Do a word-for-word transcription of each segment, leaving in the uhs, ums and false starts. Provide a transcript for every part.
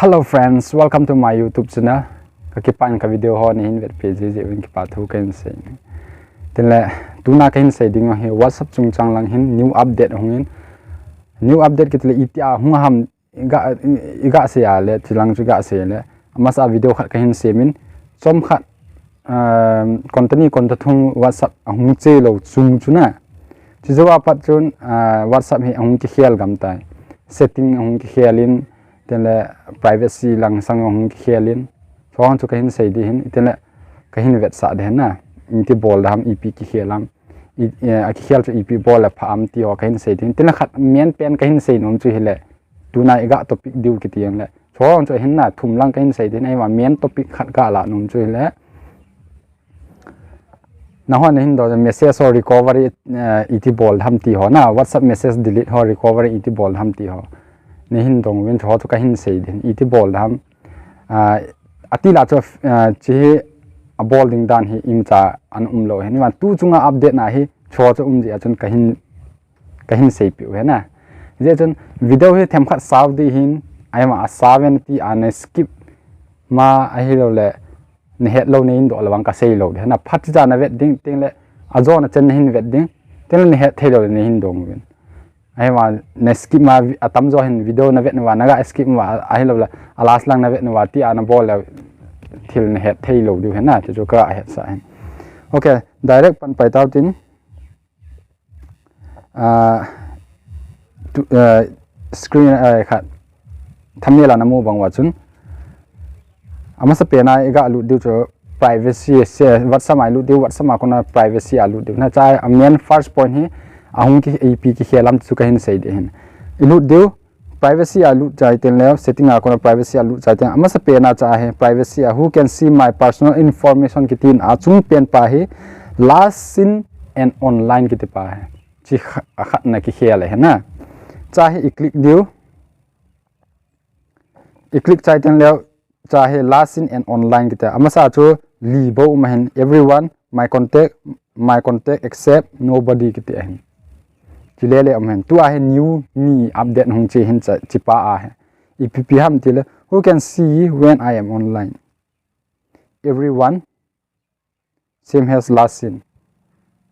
Hello friends, welcome to my YouTube channel. Ka kipah in ka video ho neihin vetpi jeh jeh uvin kipa thu kahin sei. Tin le, tuna kahin sei ding u hi WhatsApp chungchang lang hin new update hung in. New update kiti le itia hung ham i ga, i ga sei a le, chilang chu ga sei le. Amasa video khat kahin sem in, chomkhat, um, kontani konta thum WhatsApp ahung che lou chung chu na. Chujou a pat chun, uh, WhatsApp hi ahung kikhel gam tai. Setting ahung kikhel in, tin le privacy lang sang ahung kikhel in. Chuho chu kahin sei ding hin, tin le kahin vetsah ding hin na. Iti bol dam, ipi kikhel ham. I, eh, akikhel chu ipi bol le pha ham ti ho kahin sei ding hin. Tin le khat main pen kahin sei nom chu hi le. Tuna i ga topic diu kiti ang le. Chuho chu hin na thum lang kahin sei ding hin, ahivang main topic khat ga la nom chu hi le. Nahon neihin dong message ho recovery, eh, iti bol dam ti ho na, WhatsApp message delete ho recovery iti bol dam ti ho. Neihin dong uvin chuho chu kahin sei ding hin, iti bol dam. Ah, ati la chu, ah, chi hi abol ding dan hi imacha ana um lou hin. Ahivang tu chunga update na hi chuho chu um jeh a chun kahin kahin seipeh u hi na. Hijeh chun video hi themkhat sao ding hin, ahivang asao ven ti a na skip ma ahilou le, na het lou na hin doh le vang ka sei lou ding hi na. Phat cha na vet ding, tin le, ajo na chen na hin vet ding, tin le na het thei lou le na hin dong uvin. Ahivang na skip ma vi-, atamjo hin video na vet na va, na ga skip ma ahilou le, a last lang na vet na va, ti a na bol le, thil na het thei lou diu hi na, chu chu ka hetsah hin. Okay, direct pan pai tau tin. Ah, tu, ah, screen, ah, khat. Thumbnail a na mu bang uva chun. Amasa pen a i ga lut diu chu privacy, se, WhatsApp a i lut diu, WhatsApp a kona privacy a lut diu. Na cha a main first point hi, ahung ki, ipi kikhel ham chu kahin sei ding hin. I lut diu, privacy a lut chai teng leh, setting a kona privacy a lut chai teng. Amasa pen a cha hi, privacy a, who can see my personal information kiti in achung pen pa hi, last seen and online kiti pa hi. Chi kha-, akhat na kikhel ahi na. Cha hi i click diu. I click chai teng leh, cha hi last seen and online kiti. Amasa chu li bou um ahin, everyone, my contact, my contact except nobody kiti ahin. Chi le le um ahin. Tua hi new ni update hung chi hin cha, chi pa ahi. Ipi pi ham ti le, who can see when I am online? Everyone, same as last seen.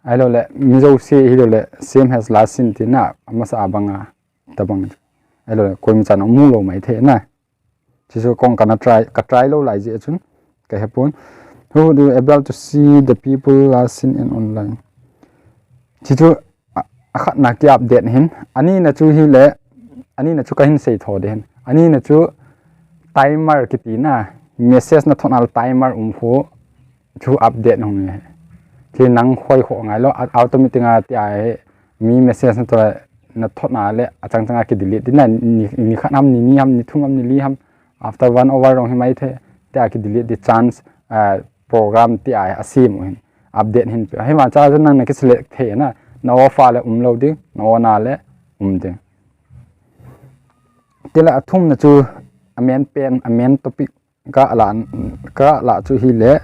Ahilou le, mi jouse hilou le, same as last seen ti na, amasa a bang a, tabang. Ahilou le, koima chan mu lou mai thei na. Chi chu kong kana try, ka try lou lai jeh chun, ka he pon. Who do you able to see the people last seen and online? Chi chu a, akhat na ki update hin. Ani na chu hi le, ani na chu kahin sei tho ding hin. Ani na chu timer kiti na, message na thot na le timer um khu chu update hung e. Chi nang khoi kho ngai lou, a, automatic a ti ahi, mi message na thot na le, achang chang a ki delete ding na, ni, ni khat ham, ni ni ham, ni thum ham, ni li ham, after one hour jong hi mai thei, ti a ki delete ding chance, ah, program ti ahi, asem u hin, update hin pe. Ahivang cha chu nang na ki select thei na, na off a le um lou ding, na on a le um ding. Ti le athum na chu, a main pen, a main topic, ka la, ka la chu hi le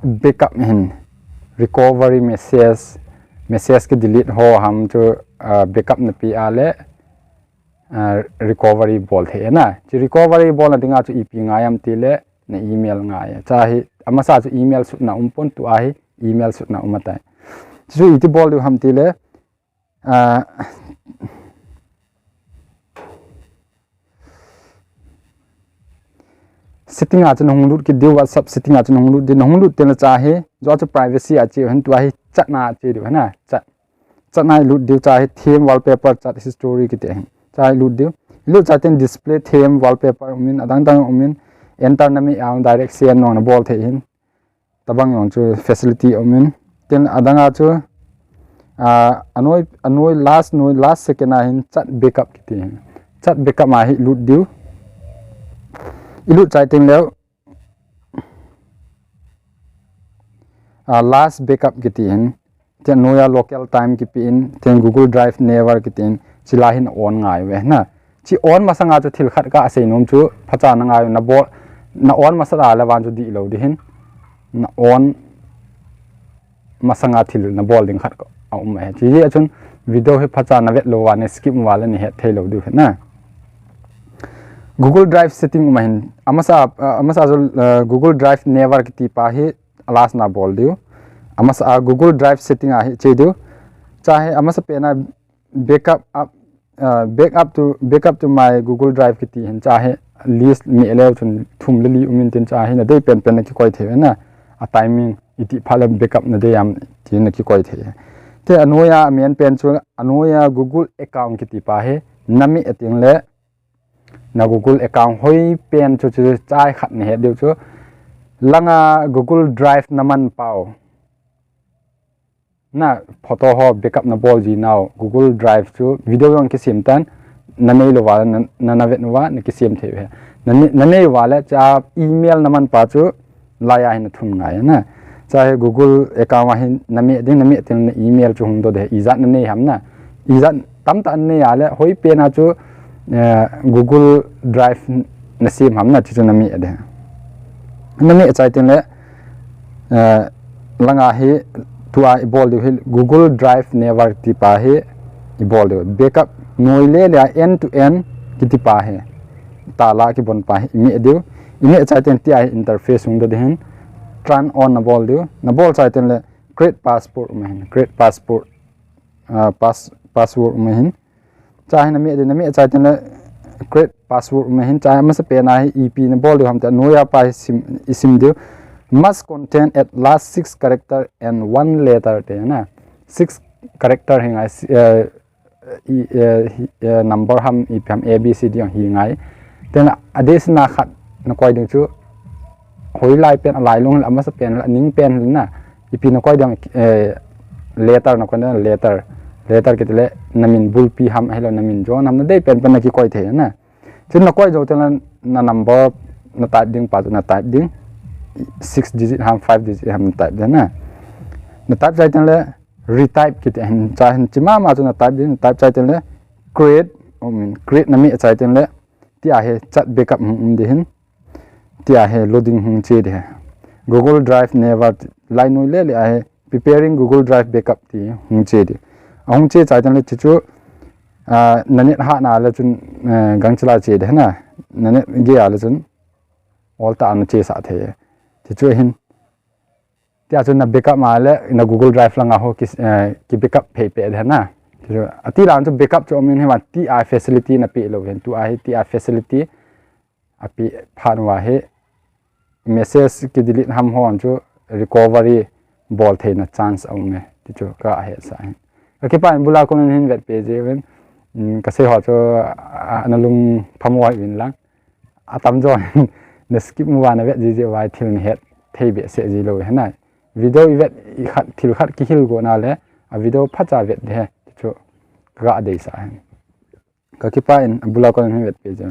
backup hin recovery message, message ki delete ho ham chu, ah, backup na pe a le, ah, recovery bol thei na. Chi recovery bol na ding a chu ipi ngai ham ti le na email ngai. Cha hi amasa chu email sut na um pon tua hi email sut na um atai. Chu iti bol diu ham ti le, ah, setting a chu na hung lut kit diu, WhatsApp setting a chu na hung lut diu, na hung lut teng le cha hi, jo chu privacy a che hin tua hi chat na che diu na, chat. Chat na i lut diu cha hi theme wallpaper chat history kiti hin. Cha i lut diu. I lut chai teng display theme wallpaper um in, adang dang um in, enter na mi a direct send nong na bol thei hin. Tabang jong chu facility um in. Tin adang a chu, ah, anoi, anoi last, noi last second a hin chat backup kiti hin. Chat backup a hi lut diu. I lut chai teng leh, ah, last backup kiti hin. Tin noi a local time kipe in, tin Google Drive never kiti in, chi la hin on ngai uve na. Chi on masang a chu thil khat ka sei nom chu, phacha na ngai u na bol, na on masa a le vang chu dih lou ding hin. Na on masang a thil na bol ding khat a um e. Chi a chun video hi phacha na vet lou va na skip va le na het thei lou diu hin na. Google Drive setting um ahin, amasa, ah, amasa chu, ah, Google Drive never kiti pa hi last na bol diu. Amasa, ah, Google Drive setting a hi che diu. Chahe amasa pen a backup up, ah, backup to, backup to my Google Drive kiti hin, chahe list mi leu chun thum le li um in tin, chahe na dei pen pen na kikoi thei na. A timing iti pha le backup na dei am ti na kikoi thei. Te anoiya main pen chu anoiya Google account kiti pa hi na mi a teng le na Google account hoi pen chu chu chai khat na het diu chu, langa Google Drive na man pau, na photo ho backup na bol ji nau Google Drive chu video jong kisem tan, na nei lou va na, na, na vet uva na kisem thei ve. Na, na nei uva le cha email na man pa chu laiya hin na thun ngai na. Chahe Google account a hin na mi ding, na mi teng na email chu hung doh de, ijat na nei ham na. Ijat tamtah na nei a le hoi pen a chu, eh, Google Drive na sem ham na chu chu na mi de. Na mi chai teng le, eh, langa hi tua i bol diu hi Google Drive never ti pa hi i bol diu. Backup noi le le a end to end kiti pa hi. Tala kibon pa hi i mi diu. I mi chai teng tia hi interface hung doh de hin turn on na bol diu. Na bol chai teng le create password um ahin, create password, ah, pass-, password um ahin. Chahe na mi diu, na mi chai teng le create password um ahin, chahe amasa pen a hi ipi na bol diu ham te, noiya pa hi sim, i sim diu. Must contain at last six character and one letter te na. Six character hi ngai, eh, i, eh, hi, eh, number ham, ipi ham, A B C D jong hi ngai. Teng a additional khat na koi ding chu, hoilai pen, alailung, amasa pen, aning pen na. Ipi na koi ding, eh, letter na koi ding, letter. Letter kiti le na min bulpi ham, ahilou na min jon ham, na dei pen pen na kikoi thei na. Chun na koi jou teng le na number na type ding pa chu na type ding. Six digit ham, five digit ham na type ding na. Na type chai teng le retype kiti hin, chahe hin chi mama chu na type ding, na type chai teng le create, um, create na mi chai teng le tia hi chat backup hung um de hin. Tia hi loading hung che de hi. Google Drive never lai noi le le a hi preparing Google Drive backup ti hung che de. A hung che chai teng le chu chu, ah, na net ha na le chun, eh, gang chila che de na. Na net ge a le chun ol ta na che sa thei. Chu chu hin tia chu na backup ma le na Google Drive langa ho ki, eh, ki backup phei pe de na. Chu chu ati lang chu backup chu um in hi van ti a facility na pe lou hin, tua hi ti a facility a pe phan uva hi message ki delete ham hon chu recovery bol theina chance a um e ti chu ka he sa hin. Ka kipah in bula kon hin vet pe je ven, mm, ka sei ho chu, a, na lung phamo uvin lang. Atam jo na skip mu va na vet ji je vai thil na het thei be se ji lou he na. Video i vet i khat thil khat kihil go na le a video phacha vet de he ti chu ka dei sa hin. Ka kipah in bula kon hin vet pe je.